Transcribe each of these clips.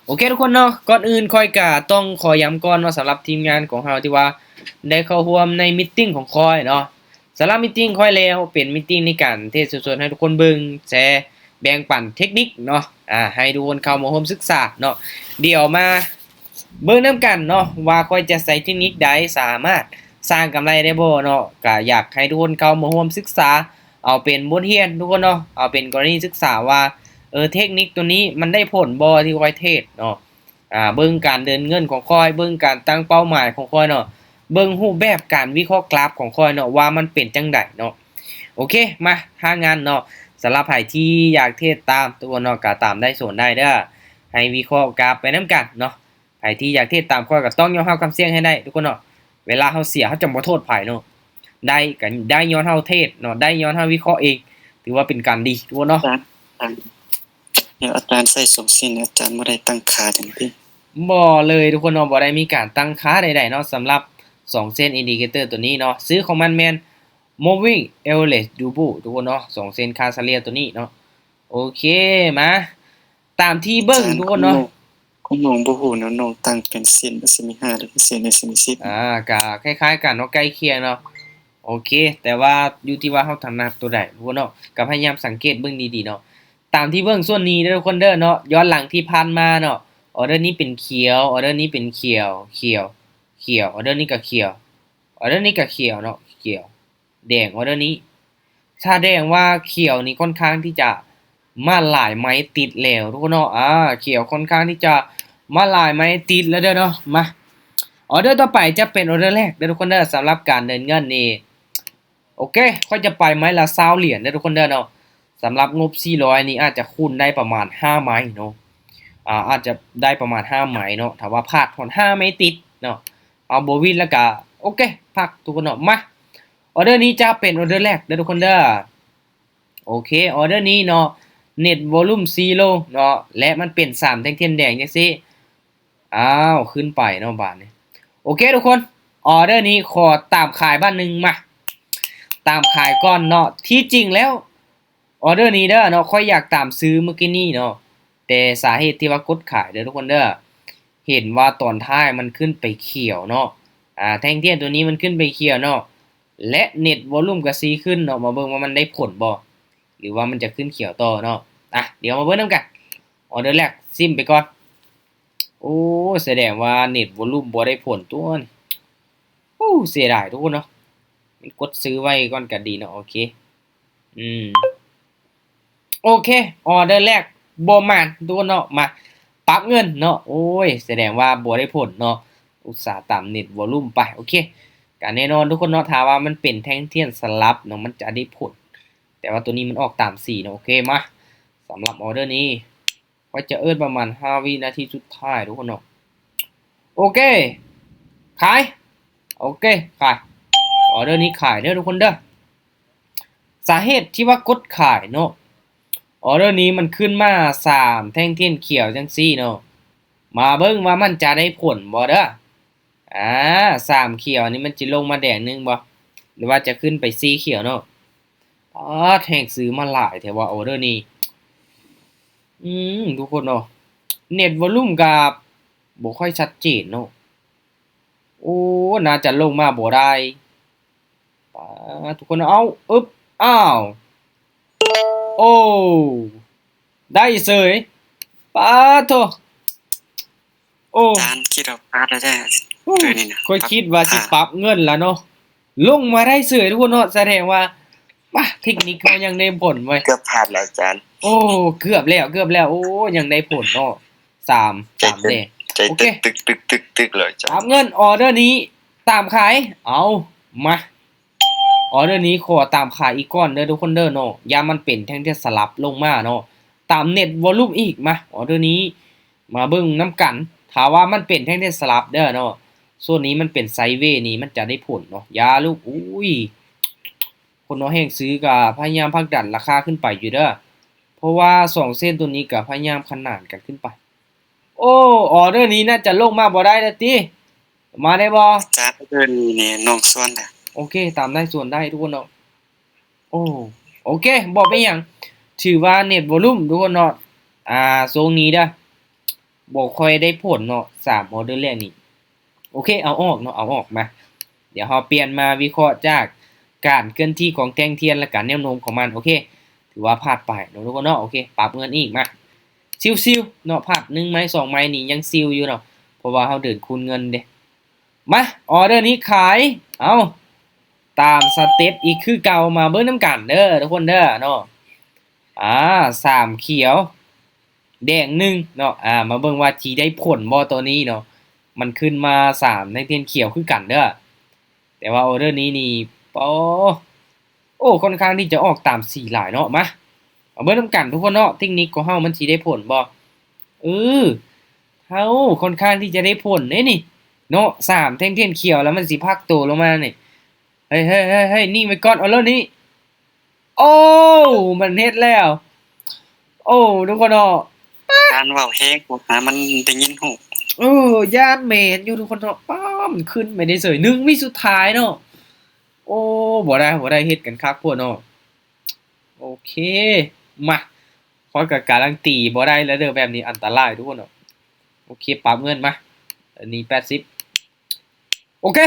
ໂອເຄທຸກຄົນເນາະ, ກ່ອນອື່ນຂ້ອຍກະຕ້ອງຂໍຢ້ຳກ່ອນເນາະ ສຳລັບທີມງານຂອງເຮົາທີ່ວ່າໄດ້ເຂົ້າຮ່ວມໃນມີດຕິງຂອງຂ້ອຍເນາະ. ສຳລັບມີດຕິງຂ້ອຍແລ້ວ ເປັນມີດຕິງໃນການເທດສະສົດໃຫ້ທຸກຄົນເບິ່ງ ແຊ ແບ່ງປັນເທັກນິກເນາະ ອາ ໃຫ້ທຸກຄົນເຂົ້າມາຮ່ວມສຶກສາເນາະ. ດຽວມາເບິ່ງນຳກັນເນາະ ວ່າຂ້ອຍຈະໃຊ້ເທັກນິກໃດສາມາດສ້າງກຳໄລໄດ້ບໍ່ເນາະ. ກະຢາກໃຫ້ທຸກຄົນເຂົ້າມາຮ່ວມສຶກສາ ເອົາເປັນບົດຮຽນທຸກຄົນເນາະ, ເອົາເປັນກໍລະນີສຶກສາວ່າ ເອີ ເທັກນິກໂຕນີ້ມັນໄດ້ຜົນບໍ່ທີ່ຂ້ອຍເທຣດເນາະ. ອາ ເບິ່ງການເດີນເງິນຂອງຂ້ອຍ, ເບິ່ງການຕັ້ງເປົ້າໝາຍຂອງຂ້ອຍເນາະ, ເບິ່ງຮູບແບບການວິເຄາະກຣາຟຂອງຂ້ອຍເນາະ ວ່າມັນເປັນຈັ່ງໃດເນາະ. ໂອເຄ ມາ ຖ້າຊັ້ນເນາະ ສຳລັບໃຜທີ່ຢາກເທຣດຕາມທຸກຄົນເນາະ ກໍຕາມໄດ້ໂຊນໄດ້ເດີ, ໃຫ້ວິເຄາະກຣາຟໄປນຳກັນເນາະ. ໃຜທີ່ຢາກເທຣດຕາມຂ້ອຍກໍຕ້ອງຍອມຮັບຄວາມສ່ຽງໃຫ້ໄດ້ທຸກຄົນເນາະ. ເວລາເຮົາເສຍເຮົາຈະບໍ່ໂທດໃຜເນາະ, ໄດ້ກໍໄດ້ຍ້ອນເຮົາເທຣດເນາະ, ໄດ້ຍ້ອນເຮົາວິເຄາະເອງ, ຖືວ່າເປັນການດີທຸກຄົນເນາະ. ອາຈານ ອາຈານ ແລ້ວອາຈານໃຊ້ສອງເສັ້ນ ອາຈານບໍ່ໄດ້ຕັ້ງຄ່າຫຍັງຕິ? ບໍ່ເລີຍທຸກຄົນເນາະ, ບໍ່ໄດ້ມີການຕັ້ງຄ່າໃດໆເນາະ ສຳລັບສອງເສັ້ນອິນດິເຄເຕີໂຕນີ້ເນາະ. ຊື່ຂອງມັນແມ່ນ Moving Average Double ທຸກຄົນເນາະ, ສອງເສັ້ນຄ່າສະເລ່ຍໂຕນີ້ເນາະ. ໂອເຄ ມາ ຕາມທີ່ເບິ່ງທຸກຄົນເນາະ. ຂອງນ້ອງ ຂອງນ້ອງບໍ່ຮູ້ເນາະ, ນ້ອງຕັ້ງເປັນເສັ້ນ ເອັສເອັມອີ ຫ້າ ຫຼືເປັນເສັ້ນ ເອັສເອັມອີ ສິບ. ອາ ກະຄ້າຍໆກັນເນາະ, ໃກ້ຄຽງເນາະ. ໂອເຄ ແຕ່ວ່າຢູ່ທີ່ວ່າເຮົາຖະໜັດໂຕໃດທຸກຄົນເນາະ, ກໍພະຍາຍາມສັງເກດເບິ່ງດີໆເນາະ. ຕາມທີ່ເບິ່ງສ່ວນນີ້ເດີທຸກຄົນເດີເນາະ, ຍ້ອນຫຼັງທີ່ຜ່ານມາເນາະ, ອໍເດີນີ້ເປັນຂຽວ, ອໍເດີນີ້ເປັນຂຽວ, ຂຽວ, ຂຽວ, ອໍເດີນີ້ກໍຂຽວ, ອໍເດີນີ້ກໍຂຽວເນາະ, ຂຽວ. ແດງອໍເດີນີ້ ສະແດງວ່າຂຽວນີ້ຄ່ອນຂ້າງທີ່ຈະມາຫຼາຍໄມ້ຕິດແລ້ວທຸກຄົນເນາະ. ອາ ຂຽວຄ່ອນຂ້າງທີ່ຈະມາຫຼາຍໄມ້ຕິດແລ້ວເດີເນາະ. ມາ ອໍເດີຕໍ່ໄປຈະເປັນອໍເດີແລກເດີທຸກຄົນເດີ. ສຳລັບການເດີນເງິນນີ້ ໂອເຄ ຂ້ອຍຈະໄປໄມ້ລະຊາວຫຼຽນເດີທຸກຄົນເດີເນາະ. ສຳລັບງົບສີ່ຮ້ອຍນີ້ອາດຈະຄູນໄດ້ປະມານຫ້າໄມ້ເນາະ, ອາ ອາດຈະໄດ້ປະມານຫ້າໄມ້ເນາະ ຖ້າວ່າພາດຮອດຫ້າໄມ້ຕິດເນາະ. ເອົາບໍ່ວິນແລ້ວກະ ໂອເຄ ພັກທຸກຄົນເນາະ. ມາ ອໍເດີນີ້ຈະເປັນອໍເດີແລກເດີທຸກຄົນເດີ. ໂອເຄ ອໍເດີນີ້ເນາະ Net Volume Zero ເນາະ ແລະ ມັນເປັນສາມແທ່ງທຽນແດງຈັ່ງຊີ້. ອ້າວ ຂຶ້ນໄປເນາະບາດນີ້. ໂອເຄທຸກຄົນ ອໍເດີນີ້ຂໍຕາມຂາຍບາດໜຶ່ງ. ມາ ຕາມຂາຍກ່ອນເນາະ. ທີ່ຈິງແລ້ວ ອໍເດີນີ້ເດີເນາະ ຂ້ອຍຢາກຕາມຊື້ມື້ກີ້ນີ້ເນາະ ແຕ່ສາເຫດທີ່ວ່າກົດຂາຍເດີທຸກຄົນເດີ ເຫັນວ່າຕອນທ້າຍມັນຂຶ້ນໄປຂຽວເນາະ. ອາ ແທ່ງທຽນໂຕນີ້ມັນຂຶ້ນໄປຂຽວເນາະ ແລະ Net Volume ກໍຊີຂຶ້ນເນາະ. ມາເບິ່ງວ່າມັນໄດ້ຜົນບໍ່ ຫຼືວ່າມັນຈະຂຶ້ນຂຽວຕໍ່ເນາະ. ອາ ດຽວມາເບິ່ງນຳກັນ. ອໍເດີແລກ ຊິມໄປກ່ອນ. ໂອ້ ສະແດງວ່າ Net Volume ບໍ່ໄດ້ຜົນຕົວນີ້. ໂອ້ ເສຍດາຍທຸກຄົນເນາະ. ມັນກົດຊື້ໄວ້ກ່ອນກໍດີເນາະ. ໂອເຄ ອືມ ໂອເຄ ອໍເດີແລກບໍ່ມານທຸກຄົນເນາະ. ມາ ປັບເງິນເນາະ. ໂອ້ຍ ສະແດງວ່າບໍ່ໄດ້ຜົນເນາະ, ອຸດສ່າຕາມ Net Volume ໄປ. ໂອເຄ ກະແນ່ນອນທຸກຄົນເນາະ, ຖ້າວ່າມັນເປັນແທ່ງທຽນສະຫຼັບເນາະ ມັນຈະໄດ້ຜົນ, ແຕ່ວ່າໂຕນີ້ມັນອອກຕາມສີເນາະ. ໂອເຄ ມາ ສຳລັບອໍເດີນີ້ ຂ້ອຍຈະເອີ້ນປະມານຫ້າວິນາທີສຸດທ້າຍທຸກຄົນເນາະ. ໂອເຄ ຂາຍ. ໂອເຄ ຂາຍ. ອໍເດີນີ້ຂາຍເດີທຸກຄົນເດີ. ສາເຫດທີ່ວ່າກົດຂາຍເນາະ, ອໍເດີນີ້ມັນຂຶ້ນມາສາມແທ່ງທຽນຂຽວຈັ່ງຊີ້ເນາະ. ມາເບິ່ງວ່າມັນຈະໄດ້ຜົນບໍ່ເດີ. ອາ ສາມຂຽວນີ້ມັນຈະລົງມາແດງໜຶ່ງບໍ່ ຫຼືວ່າຈະຂຶ້ນໄປສີ່ຂຽວເນາະ. ປາດ ແຮງຊື້ມາຫຼາຍແທ້ວ່າ ອໍເດີນີ້. ອືມ ທຸກຄົນເນາະ, Net Volume ກໍບໍ່ຄ່ອຍຊັດເຈນເນາະ. ໂອ້ ໜ້າຈະລົງມາບໍ່ໄດ້. ປາດ ທຸກຄົນ ເອົາ ອຶບ ອ້າວ ໂອ້ ໄດ້ເສີຍ. ປາດໂທ້ ໂອ້ ອາຈານຄິດວ່າພາດແລ້ວແທ້ ໂອ້ ໂຕນີ້ນະ. ຂ້ອຍຄິດວ່າຊິປັບເງິນລະເນາະ, ລົງມາໄດ້ເສີຍທຸກຄົນເນາະ. ສະແດງວ່າ ປາດ ເທັກນິກເຮົາຍັງໄດ້ຜົນເວີຍ. ເກືອບພາດແລ້ວອາຈານ. ໂອ້ ເກືອບແລ້ວ ເກືອບແລ້ວ. ໂອ້ ຍັງໄດ້ຜົນເນາະ. ສາມ ສາມແດ່. ໂອເຄ ຕຶກໆໆໆເລີຍ ຕາມເງິນ. ອໍເດີນີ້ຕາມຂາຍ. ເອົາ ມາ ອໍເດີນີ້ຂໍຕາມຂາຍອີກກ່ອນເດີທຸກຄົນເດີເນາະ, ຢ້ານມັນເປັນແທ່ງທຽນສະຫຼັບລົງມາເນາະ, ຕາມ Net Volume ອີກ. ມາ ອໍເດີນີ້ ມາເບິ່ງນຳກັນ, ຖ້າວ່າມັນເປັນແທ່ງທຽນສະຫຼັບເດີເນາະ, ໂຊນນີ້ມັນເປັນໄຊເວນີ້ ມັນຈະໄດ້ຜົນເນາະ. ຢ່າລູກ ອຸ້ຍ ຄົນເນາະ ແຮງຊື້ກໍພະຍາຍາມຜັກດັນລາຄາຂຶ້ນໄປຢູ່ເດີ, ເພາະວ່າສອງເສັ້ນໂຕນີ້ກໍພະຍາຍາມຂະໜານກັນຂຶ້ນໄປ. ໂອ້ ອໍເດີນີ້ໜ້າຈະລົງມາບໍ່ໄດ້ແລ້ວຕິ, ມາໄດ້ບໍ່? ອາຈານ ອໍເດີນີ້ແນ່ນອນ ສວນໄດ້. ໂອເຄ ຕາມໄດ້ ສວນໄດ້ທຸກຄົນເນາະ. ໂອ້ ໂອເຄ ບໍ່ເປັນຫຍັງ, ຖືວ່າ Net Volume ທຸກຄົນເນາະ. ອ່າ ຊ່ວງນີ້ເດີ ບໍ່ຄ່ອຍໄດ້ຜົນເນາະ ສາມອອເດີແລກນີ້. ໂອເຄ ເອົາອອກເນາະ ເອົາອອກມາ. ດຽວເຮົາປ່ຽນມາວິເຄາະຈາກການເຄື່ອນທີ່ຂອງແທ່ງທຽນ ແລະກະແນວໂນ້ມຂອງມັນ. ໂອເຄ ຖືວ່າພາດໄປເນາະທຸກຄົນເນາະ. ໂອເຄ ປັບເງິນອີກມາ ຊິວໆເນາະ. ພາດໜຶ່ງໄມ້ສອງໄມ້ນີ້ຍັງຊິວຢູ່ເນາະ ເພາະວ່າເຮົາເດີນຄູນເງິນເດ້. ມາ ອອເດີນີ້ຂາຍ. ເອົາ ຕາມສະເຕັບອີກຄືເກົ່າ ມາເບິ່ງນຳກັນເດີທຸກຄົນເດີເນາະ. ອາ ສາມຂຽວ ແດງໜຶ່ງເນາະ. ອາ ມາເບິ່ງວ່າຊິໄດ້ຜົນບໍ່ໂຕນີ້ເນາະ. ມັນຂຶ້ນມາສາມແທ່ງທຽນຂຽວຄືກັນເດີ. ແຕ່ວ່າອອເດີນີ້ນີ້ ໂອ້ ໂອ້ ຂ້ອນຂ້າງທີ່ຈະອອກຕາມສີຫຼາຍເນາະ. ມາ ມາເບິ່ງນຳກັນທຸກຄົນເນາະ ເຕັກນິກຂອງເຮົາມັນຊິໄດ້ຜົນບໍ່. ເອີ ເຮົາຂ້ອນຂ້າງທີ່ຈະໄດ້ຜົນເດ້ນີ້ເນາະ. ສາມແທ່ງທຽນຂຽວແລ້ວມັນຊິພັກໂຕລົງມານີ້. ເຮີ້ຍໆໆໆ ນິ່ງໄວ້ກ່ອນ ເອົາເລີຍນີ້. ໂອ້ ມັນເຮັດແລ້ວ. ໂອ້ ທຸກຄົນເນາະ ການເວົ້າແຮງໂພດນະ ມັນໄດ້ຍິນຮູ້. ເອີ ຢ້ານແມ່ນຢູ່ທຸກຄົນເນາະ. ປ້າ ມັນຂຶ້ນໄປໄດ້ເສີຍ ໜຶ່ງວິສຸດທ້າຍເນາະ. ໂອ້ ບໍ່ໄດ້ ບໍ່ໄດ້ ເຮັດກັນຄັກໂພດເນາະ. ໂອເຄ ມາ ຂ້ອຍກໍກາລັນຕີບໍ່ໄດ້ແລ້ວເດີ ແບບນີ້ອັນຕະລາຍທຸກຄົນເນາະ. ໂອເຄ ປັບເງິນມາ ອັນນີ້ແປດສິບ. ໂອເຄ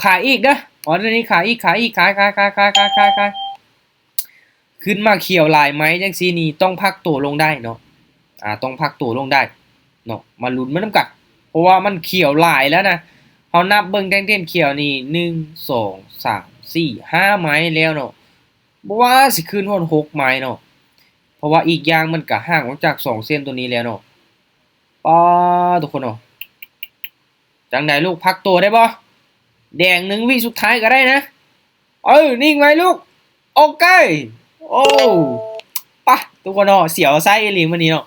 ຂາຍອີກເດີ ອໍເດີນີ້ຂາຍອີກ ຂາຍອີກ ຂາຍ ຂາຍ ຂາຍ ຂຶ້ນມາຂຽວຫຼາຍໄມ້ຈັ່ງຊີ້ນີ້ ຕ້ອງພັກໂຕລົງໄດ້ເນາະ. ອາ ຕ້ອງພັກໂຕລົງໄດ້ເນາະ. ມາລຸ້ນມານຳກັນ ເພາະວ່າມັນຂຽວຫຼາຍແລ້ວນະ. ເຮົານັບເບິ່ງແທ່ງທຽນຂຽວນີ້ ໜຶ່ງ ສອງ ສາມ ສີ່ ຫ້າໄມ້ແລ້ວເນາະ. ບໍ່ວ່າຊິຂຶ້ນຮອດຫົກໄມ້ເນາະ ເພາະວ່າອີກຢ່າງມັນກະຫ່າງອອກຈາກສອງເສັ້ນໂຕນີ້ແລ້ວເນາະ. ປ້າ ທຸກຄົນເນາະ ຈັ່ງໃດລູກ ພັກໂຕໄດ້ບໍ່? ແດງໜຶ່ງວິສຸດທ້າຍກໍໄດ້ນະ. ເອີ ນິ່ງໄວ້ລູກ. ໂອເຄ ໂອ້ ປະ ທຸກຄົນເນາະ ສຽວໄສ້ອີ່ຫຼີມື້ນີ້ເນາະ.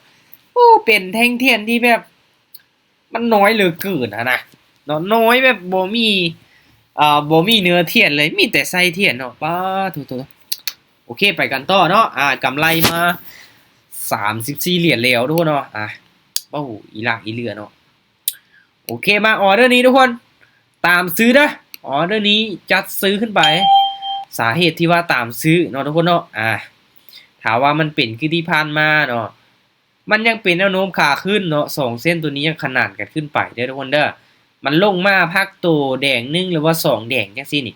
ໂອ້ ເປັນແທ່ງທຽນທີ່ແບບ ມັນນ້ອຍເຫຼືອເກີນຫັ້ນນະເນາະ ນ້ອຍແບບບໍ່ມີ ເອີ ບໍ່ມີເນື້ອທຽນເລີຍ ມີແຕ່ໄສ້ທຽນເນາະ. ປາໂທ້ໆ ໂອເຄ ໄປກັນຕໍ່ເນາະ. ອາ ກຳໄລມາສາມສິບສີ່ຫຼຽນແລ້ວທຸກຄົນເນາະ. ອາ ໂອ້ ອີຫຼາກອີເຫຼືອເນາະ. ໂອເຄ ມາ ອອເດີນີ້ທຸກຄົນ ຕາມຊື້ເດີ. ອອເດີນີ້ຈັດຊື້ຂຶ້ນໄປ. ສາເຫດທີ່ວ່າຕາມຊື້ເນາະທຸກຄົນເນາະ ອາ ຖ້າວ່າມັນເປັນຄືທີ່ຜ່ານມາເນາະ ມັນຍັງເປັນແນວໂນ້ມຂາຂຶ້ນເນາະ ສອງເສັ້ນໂຕນີ້ຍັງຂະໜານກັນຂຶ້ນໄປເດີທຸກຄົນເດີ. ມັນລົງມາພັກໂຕແດງໜຶ່ງ ຫຼືວ່າສອງແດງຈັ່ງຊີ້ນີ້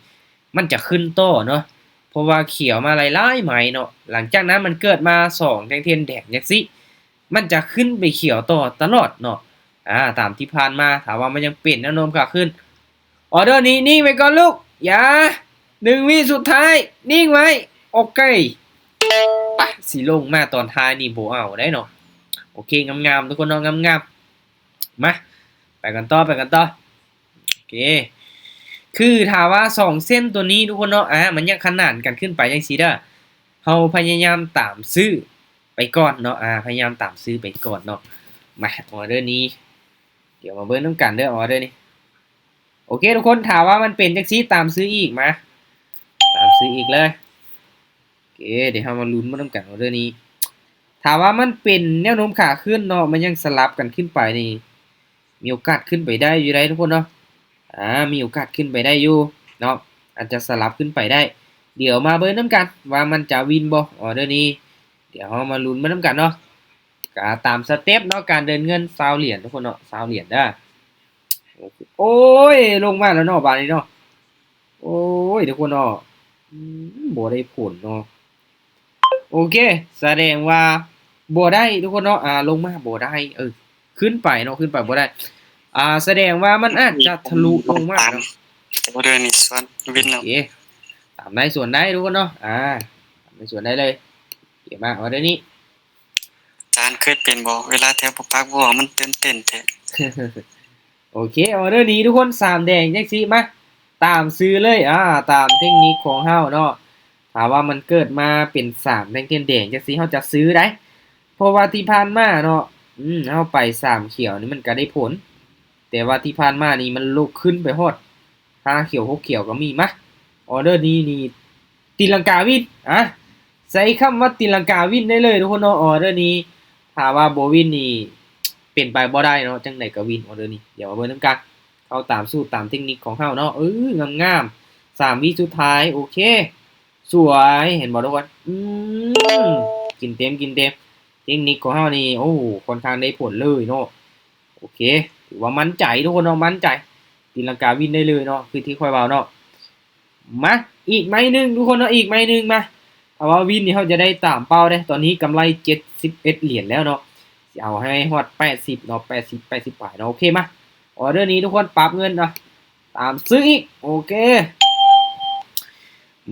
ມັນຈະຂຶ້ນຕໍ່ເນາະ ເພາະວ່າຂຽວມາຫຼາຍໆໄມ້ເນາະ. ຫຼັງຈາກນັ້ນມັນເກີດມາສອງແທ່ງທຽນແດງຈັ່ງຊີ້ ມັນຈະຂຶ້ນໄປຂຽວຕໍ່ຕະຫຼອດເນາະ. ອາ ຕາມທີ່ຜ່ານມາ ຖ້າວ່າມັນຍັງເປັນແນວໂນ້ມຂາຂຶ້ນ ອອເດີນີ້ນິ່ງໄວ້ກ່ອນລູກ ຢ່າ ໜຶ່ງວິສຸດທ້າຍ ນິ່ງໄວ້. ໂອເຄ ປະ ຊິລົງມາຕອນທ້າຍນີ້ບໍ່ເອົາໄດ້ເນາະ. ໂອເຄ ງາມໆ ທຸກຄົນເນາະ ງາມໆ. ມາ ໄປກັນຕໍ່ ໄປກັນຕໍ່. ໂອເຄ ຄືຖ້າວ່າສອງເສັ້ນໂຕນີ້ທຸກຄົນເນາະ ອາ ມັນຍັງຂະໜານກັນຂຶ້ນໄປຈັ່ງຊີ້ເດີ ເຮົາພະຍາຍາມຕາມຊື້ໄປກ່ອນເນາະ. ອາ ພະຍາຍາມຕາມຊື້ໄປກ່ອນເນາະ. ມາ ອອເດີນີ້ ດຽວມາເບິ່ງນຳກັນເດີ ອອເດີນີ້. ໂອເຄທຸກຄົນ ຖ້າວ່າມັນເປັນຈັ່ງຊີ້ ຕາມຊື້ອີກ ມາ ຕາມຊື້ອີກເລີຍ. ໂອເຄ ດຽວເຮົາມາລຸ້ນເບິ່ງນຳກັນ ອອເດີນີ້ ຖ້າວ່າມັນເປັນແນວໂນ້ມຂາຂຶ້ນເນາະ ມັນຍັງສະຫຼັບກັນຂຶ້ນໄປນີ້ ມີໂອກາດຂຶ້ນໄປໄດ້ຢູ່ໄດ໋ທຸກຄົນເນາະ. ອາ ມີໂອກາດຂຶ້ນໄປໄດ້ຢູ່ເນາະ ອາດຈະສະຫຼັບຂຶ້ນໄປໄດ້. ດຽວມາເບິ່ງນຳກັນວ່າມັນຈະວິນບໍ່ ອອເດີນີ້. ດຽວເຮົາມາລຸ້ນໄປນຳກັນເນາະ. ກະຕາມສະເຕັບເນາະ ການເດີນເງິນ ຊາວຫຼຽນທຸກຄົນເນາະ ຊາວຫຼຽນເດີ. ໂອ້ຍ ລົງມາແລ້ວເນາະ ບາດນີ້ເນາະ. ໂອ້ຍ ທຸກຄົນເນາະ ອືມ ບໍ່ໄດ້ຜົນເນາະ. ໂອເຄ ສະແດງວ່າບໍ່ໄດ້ທຸກຄົນເນາະ. ອາ ລົງມາບໍ່ໄດ້ ເອີ ຂຶ້ນໄປເນາະ ຂຶ້ນໄປບໍ່ໄດ້. ອາ ສະແດງວ່າມັນອາດຈະທະລຸລົງມາເນາະ. ອອເດີນີ້ສວນວິນເນາະ. ໂອເຄ ຕາມໄດ້ສວນໄດ້ທຸກຄົນເນາະ. ອາ ຕາມໄດ້ສວນໄດ້ເລີຍ. ໂອເຄ ມາ ອອເດີນີ້ ອາຈານເຄີຍເປັນບໍ່ ເວລາແຖວບໍ່ປາກບໍ່ອອກ ມັນຕື່ນເຕັ້ນແທ້. ໂອເຄ ອອເດີນີ້ທຸກຄົນ ສາມແດງຈັ່ງຊີ້ ມາ ຕາມຊື້ເລີຍ. ອາ ຕາມເຕັກນິກຂອງເຮົາເນາະ ຖ້າວ່າມັນເກີດມາເປັນສາມແທ່ງທຽນແດງຈັ່ງຊີ້ ເຮົາຈະຊື້ໄດ໋ ເພາະວ່າທີ່ຜ່ານມາເນາະ ອືມ ເຮົາໄປສາມຂຽວນີ້ມັນກະໄດ້ຜົນ ແຕ່ວ່າທີ່ຜ່ານມານີ້ມັນລຸກຂຶ້ນໄປຮອດຫ້າຂຽວ ຫົກຂຽວກໍມີ. ມາ ອອເດີນີ້ນີ້ ຕີລັງກາວິນ ອາ ໃຊ້ຄຳວ່າຕີລັງກາວິນໄດ້ເລີຍທຸກຄົນເນາະ. ອອເດີນີ້ ຖ້າວ່າບໍ່ວິນນີ້ ເປັນໄປບໍ່ໄດ້ເນາະ ຈັ່ງໃດກໍວິນ ອອເດີນີ້. ດຽວມາເບິ່ງນຳກັນ ເຂົ້າຕາມສູດຕາມເຕັກນິກຂອງເຮົາເນາະ. ເອີ ງາມໆ ສາມວິສຸດທ້າຍ ໂອເຄ ສວຍ ເຫັນບໍ່ທຸກຄົນ? ອືມ ກິນເຕັມ ກິນເຕັມ. ເຕັກນິກຂອງເຮົານີ້ ໂອ້ ຂ້ອນຂ້າງໄດ້ຜົນເລີຍເນາະ. ໂອເຄ ຖືວ່າໝັ້ນໃຈທຸກຄົນເນາະ ໝັ້ນໃຈ ຕີລັງກາວິນໄດ້ເລີຍເນາະ ຄືທີ່ຂ້ອຍເວົ້າເນາະ. ມາ ອີກໄມ້ໜຶ່ງທຸກຄົນເນາະ ອີກໄມ້ໜຶ່ງມາ. ຖ້າວ່າວິນນີ້ ເຮົາຈະໄດ້ຕາມເປົ້າເດ້. ຕອນນີ້ກຳໄລເຈັດສິບເອັດຫຼຽນແລ້ວເນາະ ຊິເອົາໃຫ້ຮອດແປດສິບເນາະ ແປດສິບ ແປດສິບປາຍເນາະ. ໂອເຄ ມາ ອໍເດີນີ້ທຸກຄົນ ປັບເງິນເນາະ ຕາມຊື້ອີກ. ໂອເຄ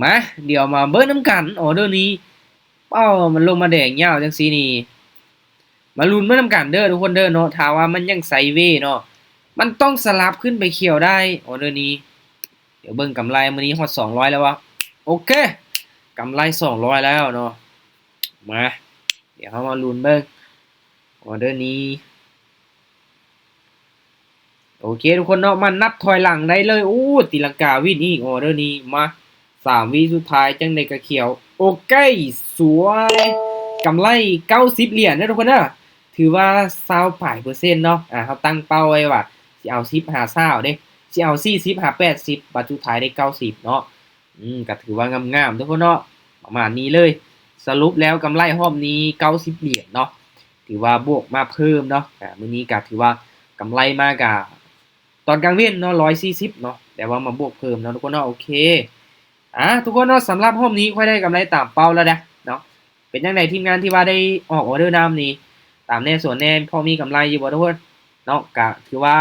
ມາ ດຽວມາເບິ່ງນຳກັນ ອໍເດີນີ້ ເປົ້າມັນລົງມາແດງຍາວຈັ່ງຊີ້ນີ້ ມາລຸ້ນເບິ່ງນຳກັນເດີທຸກຄົນເດີເນາະ. ຖ້າວ່າມັນຍັງໄຊເວເນາະ ມັນຕ້ອງສະຫຼັບຂຶ້ນໄປຂຽວໄດ້ ອໍເດີນີ້. ດຽວເບິ່ງກຳໄລມື້ນີ້ຮອດສອງຮ້ອຍແລ້ວວະ. ໂອເຄ ກຳໄລສອງຮ້ອຍແລ້ວເນາະ. ມາ ດຽວເຮົາມາລຸ້ນເບິ່ງ ອໍເດີນີ້. ໂອເຄທຸກຄົນເນາະ ມານັບຖອຍຫຼັງໄດ້ເລີຍ. ໂອ້ ຕີລັງກາວິນອີກ ອໍເດີນີ້. ມາ ສາມວິສຸດທ້າຍ ຈັ່ງໃດກະຂຽວ. ໂອເຄ ສວຍ ກຳໄລເກົ້າສິບຫຼຽນເດີທຸກຄົນເດີ ຖືວ່າຊາວປາຍເປີເຊັນເນາະ. ອາ ເຮົາຕັ້ງເປົ້າໄວ້ວ່າຊິເອົາສິບຫາຊາວເດ້ ຊິເອົາສີ່ສິບຫາແປດສິບ ບາດສຸດທ້າຍໄດ້ເກົ້າສິບເນາະ. ອືມ ກະຖືວ່າງາມໆທຸກຄົນເນາະ ປະມານນີ້ເລີຍ. ສະຫຼຸບແລ້ວກຳໄລຮອບນີ້ເກົ້າສິບຫຼຽນເນາະ ຖືວ່າບວກມາເພີ່ມເນາະ. ອາ ມື້ນີ້ກະຖືວ່າກຳໄລມາກະ ຕອນກາງເວັນເນາະ ຮ້ອຍສີ່ສິບເນາະ ແຕ່ວ່າມາບວກເພີ່ມເນາະທຸກຄົນເນາະ. ໂອເຄ ອາ ທຸກຄົນເນາະ ສຳລັບຮອບນີ້ຂ້ອຍໄດ້ກຳໄລຕາມເປົ້າແລ້ວເດ້ເນາະ. ເປັນຈັ່ງໃດທີມງານທີ່ວ່າໄດ້ອອກອໍເດີນຳນີ້ ຕາມແດ່ສວນແດ່ ພໍມີກຳໄລຢູ່ບໍ່ທຸກຄົນເນາະ? ກະຖືວ່າ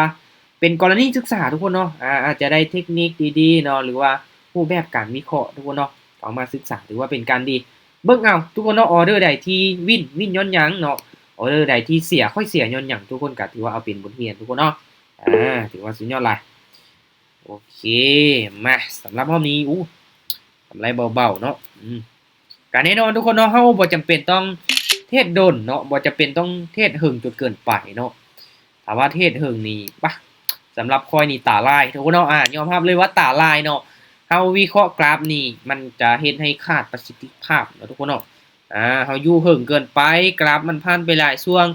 ເປັນກໍລະນີສຶກສາທຸກຄົນເນາະ ອາ ອາດຈະໄດ້ເທັກນິກດີໆເນາະ ຫຼືວ່າຮູບແບບການວິເຄາະທຸກຄົນເນາະ ເອົາມາສຶກສາຖືວ່າເປັນການດີ. ເບິ່ງເອົາທຸກຄົນເນາະ ອໍເດີໃດທີ່ວິນ ວິນຍ້ອນຫຍັງເນາະ ອໍເດີໃດທີ່ເສຍ ຂ້ອຍເສຍຍ້ອນຫຍັງ ທຸກຄົນກະຖືວ່າເອົາເປັນບົດຮຽນທຸກຄົນເນາະ. ອາ ຖືວ່າສຸດຍອດຫຼາຍ. ໂອເຄ ມາ ສຳລັບຮອບນີ້ ອູ້ ກຳໄລເບົາໆເນາະ. ອືມ ກະແນ່ນອນທຸກຄົນເນາະ ເຮົາບໍ່ຈຳເປັນຕ້ອງເທຣດດົນເນາະ ບໍ່ຈຳເປັນຕ້ອງເທຣດເຫິງຈົນເກີນໄປເນາະ. ຖ້າວ່າເທຣດເຫິງນີ້ ປະ ສຳລັບຂ້ອຍນີ້ຕາລາຍທຸກຄົນເນາະ. ອາ ຍອມຮັບເລີຍວ່າຕາລາຍເນາະ. ເຮົາວິເຄາະກຣາຟນີ້ ມັນຈະເຮັດໃຫ້ຂາດປະສິດທິພາບເນາະທຸກຄົນເນາະ. ອາ ເຮົາຢູ່ເຫິງເກີນໄປ ກຣາຟມັນຜ່ານໄປຫຼາຍຊ່ວງ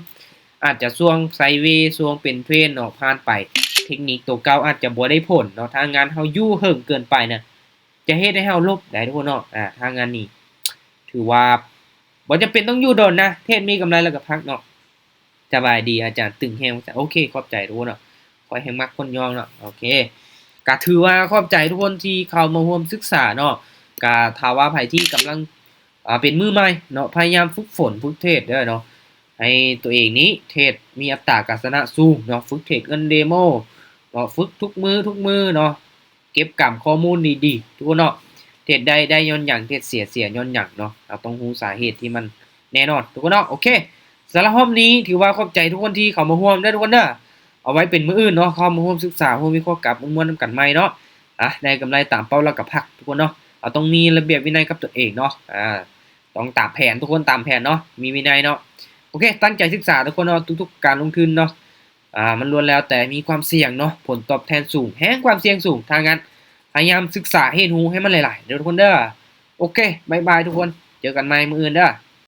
ອາດຈະຊ່ວງໄຊເວ ຊ່ວງເປັນເທຣນເນາະ ຜ່ານໄປ ເທັກນິກໂຕເກົ່າອາດຈະບໍ່ໄດ້ຜົນເນາະ. ຖ້າງານເຮົາຢູ່ເຫິງເກີນໄປນະ ຈະເຮັດໃຫ້ເຮົາຫຼົບໄດ້ທຸກຄົນເນາະ. ອາ ຖ້າງານນີ້ຖືວ່າບໍ່ຈຳເປັນຕ້ອງຢູ່ດົນນະ ເທຣດມີກຳໄລແລ້ວກະພັກເນາະ. ສະບາຍດີອາຈານຕຶງແຮງ ໂອເຄ ຂອບໃຈທຸກຄົນເນາະ ຂ້ອຍແຮງມັກຄົນຍ້ອງເນາະ. ໂອເຄ ກະຖືວ່າຂອບໃຈທຸກຄົນທີ່ເຂົ້າມາຮ່ວມສຶກສາເນາະ. ກະຖ້າວ່າໃຜທີ່ກຳລັງ ອາ ເປັນມືໃໝ່ເນາະ ພະຍາຍາມຝຶກຝົນຝຶກເທຣດເດີເນາະ ໃຫ້ຕົວເອງນີ້ເທຣດມີອັດຕາການຊະນະສູງເນາະ. ຝຶກເທຣດເງິນເດໂມເນາະ ຝຶກທຸກມື້ທຸກມື້ເນາະ ເກັບກຳຂໍ້ມູນດີໆທຸກຄົນເນາະ. ເທຣດໄດ້ ໄດ້ຍ້ອນຫຍັງ ເທຣດເສຍ ເສຍຍ້ອນຫຍັງເນາະ ເຮົາຕ້ອງຮູ້ສາເຫດທີ່ມັນແນ່ນອນທຸກຄົນເນາະ. ໂອເຄ ສຳລັບຮອບນີ້ຖືວ່າຂອບໃຈທຸກຄົນທີ່ເຂົ້າມາຮ່ວມເດີທຸກຄົນເດີ. ເອົາໄວ້ເປັນມື້ອື່ນເນາະ ເຂົ້າມາຮ່ວມສຶກສາ ຮ່ວມວິເຄາະກາບມ່ວນໆນຳກັນໃໝ່ເນາະ. ອາ ໄດ້ກຳໄລຕາມເປົ້າແລ້ວກະພັກທຸກຄົນເນາະ. ເຮົາຕ້ອງມີລະບຽບວິໄນກັບຕົວເອງເນາະ. ອາ ຕ້ອງຕາມແຜນທຸກຄົນ ຕາມແຜນເນາະ ມີວິໄນເນາະ. ໂອເຄ ຕັ້ງໃຈສຶກສາທຸກຄົນເນາະ ທຸກໆການລົງທຶນເນາະ ອາ ມັນລ້ວນແລ້ວແຕ່ມີຄວາມສ່ຽງເນາະ ຜົນຕອບແທນສູງ ແຮງຄວາມສ່ຽງສູງ. ທາງນັ້ນພະຍາຍາມສຶກສາຮຽນຮູ້ໃຫ້ມັນຫຼາຍໆເດີທຸກຄົນເດີ. ໂອເຄ ບາຍບາຍທຸກຄົນ ເຈີກັນໃໝ່ມື້ອື່ນເດີ.